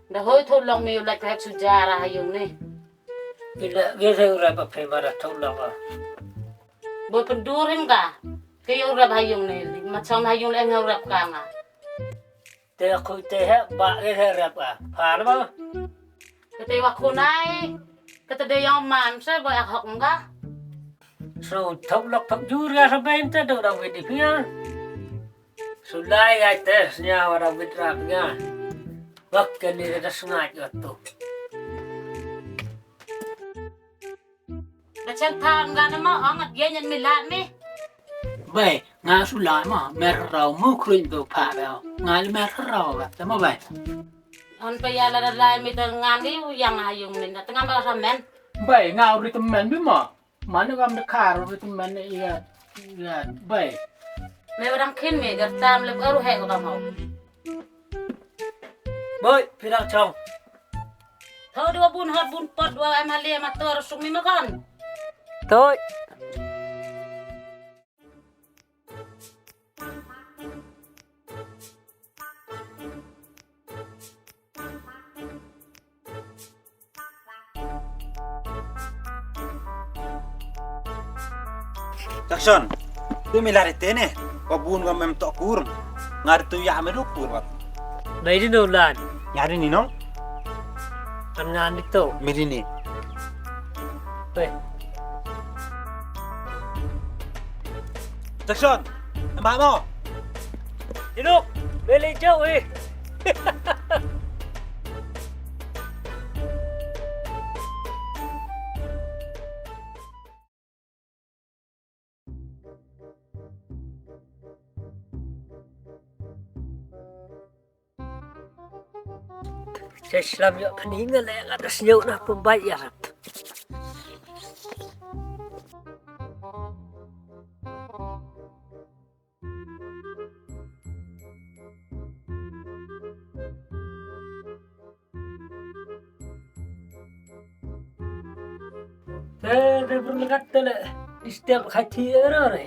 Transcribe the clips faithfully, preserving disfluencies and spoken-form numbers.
Da hoi thok lok mi u lait ka hep su jara ha yung ni. Ila ge se u rap a phe ma da thok lok a. Boi pyndur him ka. Ke u rap ha yung ni. Ma chong ha yung le nga u rap ka nga. Te khu te he ba ge he rap a. Pha na ma. Ka te wa khunai. Ka te de yong man se boi ak hok nga. So thok lok thok jur ga sa ben te do da wit i pia. Su lai ai te snya wa da wit rap nga. Bak ke ni da sngat yo tu. Da chang tha nga na ma ong at ye nyan mi lat mi. Bai, nga su lai ma, mer rau mu kruin do pha rau. Nga le mer rau ba, ta ma bai. On pa ya la da lai mi ta ngan di u yang ha yung min da tengam ba sa men. Bai, nga u ri ta men bi ma. Mane kam da khar u ri ta men ne iya, iya, bai. Me wa dang khin me gar tam le baru he ko kam ho. Boi, phi dang chong. Tho dua bun hot bun pot dua em hali em ator sung mi makan. Toi. Jackson, tu mi lari tene, wa bun wa mem tok kur. Ngar tu ya me duk kur wat. Nai di no lan. Ya di ni no. An ngan di to. Mi di ni. Pe. Jackson, em ba mo. Di no. Beli jauh eh. Sa slam yoh pynhinga le nga da sñiuh na pynbait ya rap. Te, te, pyrlangkat te le, di step khathi ero re.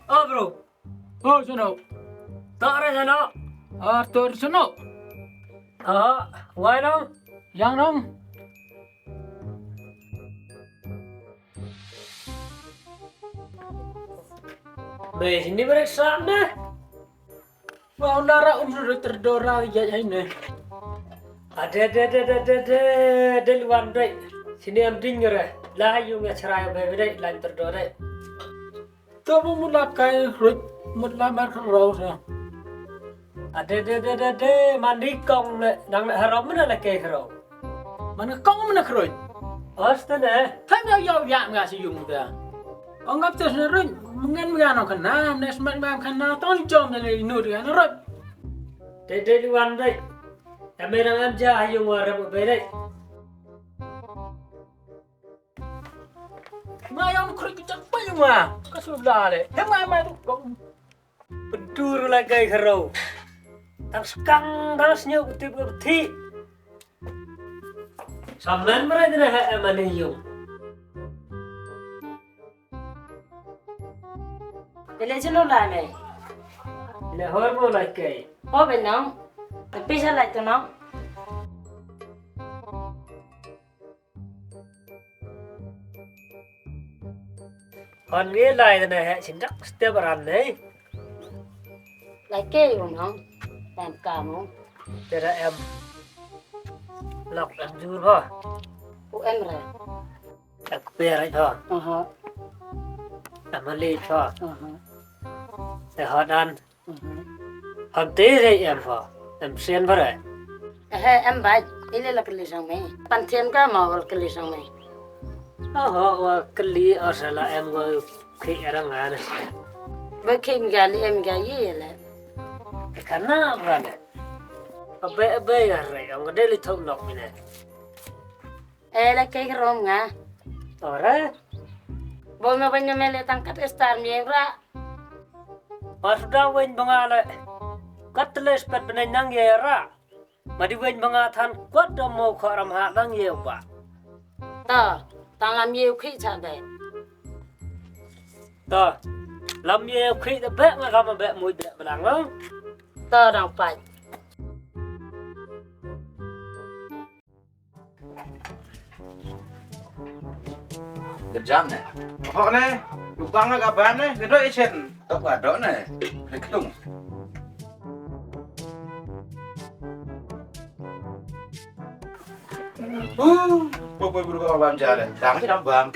Oh, bro. Oh, sono. Tok re sono. Ah, tok re sono. Ah, wai nong. Yang nong. Be, sini beri sap ne. Wa, undara um sudah terdora ya ini. Ade, ade, ade, ade, ade, ade, luan doi. Sini am ding re. La yung ya cherai be, be doi, lain terdora. To bu mut la kai rut, mut la mar rau sa. Ade, ade, ade, ade, ade, mandi kong le, nang le haram mana le kai rau. Mana kong mana kroi. Os te ne. Tham ya ya ya nga si yung da. Ong ap te sna roi, mengen mengen ong kana, ne smat mengen kana, ton jom ne nu de na roi. Te de luan doi. Ame nang anja yung wa rap be doi. Ma yang kroi ki chak pa yung ma. Ka su la le. Hem ma ma tu. Pyntur la kai kharau. Tang skang, tang sñiuh, tip ka pthi. Samen mara dina ha em ani yung. Ele jelo la me. Le hor mo la kai. O be nong. Te pisa la to nong. Hon ngi lai ne he, chin dak step ran ne. Lai ke u nong. Em ka mo. Te da em. Lok em jur ho. U em re. Ek pe re ho. Aha. Em li ho. Aha. Te ho dan. Mhm. Hon te re em ho. Em sien ba re. He, em bai. Ile la kali sang me. Pan tien ka ma wal kali sang me. Oho, wa kali o sa la em wa khi arang ane. Ba khi em ga li em ga ye le. Kana ba ne. Abe, abe ya re. Ong de li thok nok mi ne. E la kai rom nga. Ora. Boi ma beiñ na me le tang kat star mieng ra. Ar da weñ ba nga le. Kat le spat benai nang ye ra. Ma di weñ ba nga than kwat da mo kho ram ha nang ye ba. Ta, tang lam ye u khi cha be. Ta, lam ye u khi da be nga ka ma be mui be belang. Ta dang pai. Kejam ne. Ho ne, lubang ka bam ne, kedok ichen. Tok ka dok ne. Ketung. Uh, poi poi buru ka bam jale. Dang ki dang bam.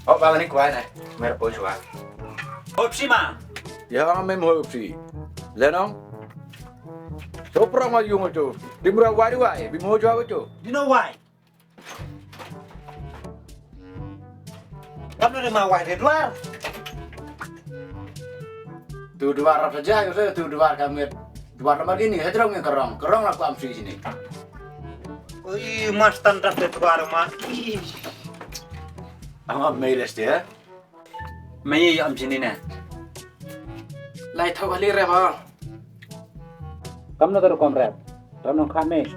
Ho bang ni kwai ne. Mer poi chwa. Hop si ma. Ya, ang mem hop si. Lenong. Choprong ma yung cho. Dimra wai wai, bim ho jwa cho. You know why? Kam na ma wai de duar. Tu duar rap saja, yo se tu duar kami. Duar lamar gini, hedrong yang kerong, kerong la ku am si sini. Ui, mas tan rap de duar ma. Ih. Ama mailes dia. Mei ya am sini ne. Lai thok kali re ba. Kam na ka rukom re. Ram nong kha me.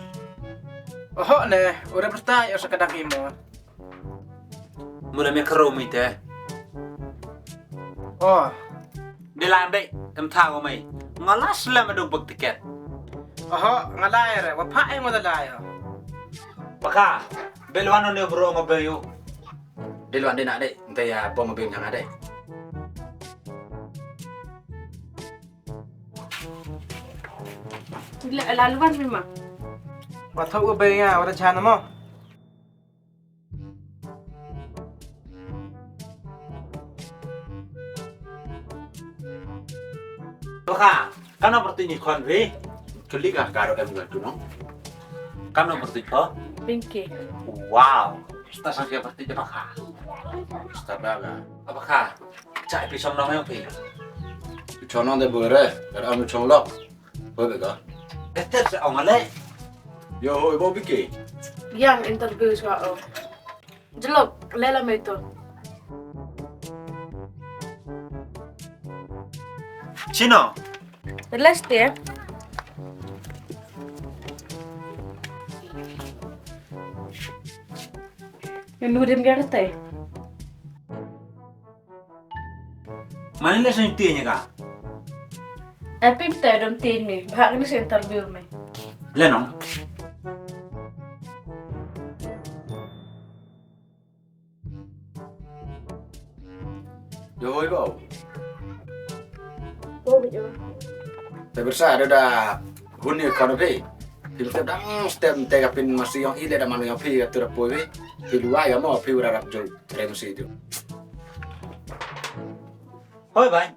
Oho ne, ure bertai o sakadak imo. Mula me karo mi te. Oh. Di lambe, em tha ko mei. Ngala slam aduk bak tiket. Oho, ngala re, wa pha e mo da la yo. Baka, belwano ne bro ngo be yu. Di luan di nak dek, nte ya bom bim jang dek. Ila, ila luan mi ma. Wa thok ko be ya, wa da chan mo. Baka, Kam na pyrtuit ni khon phi? Kylli ka karo em ka tu nong. Kam na pyrtuit pho? Pinky. Wow. Sta sang ka pyrtuit ba ka. Sta ba ka. Apa ka? Cha phi chong nong em phi. Chong nong de bore. Kar am chong lok. Hoi ba ka. Kete sa ong ale. Yo hoi bo Pinky. Yang interview sa o. Jelok, lela me to. Chino. Last year. Nurim gerte. Mani le seng tiñ ka? Epic te dom tiñ mi, bhag ni seng interview mi. Le nong. Yo hoi bo. Bo bi jo. Te bersa da da hun ni khon phi. Phi te dang stem te ka pin masi yong ile da manu yong phi ka tu da poi phi. Phi luai ka mo phi ura rap jo. Tre masi tu. Hoi bai.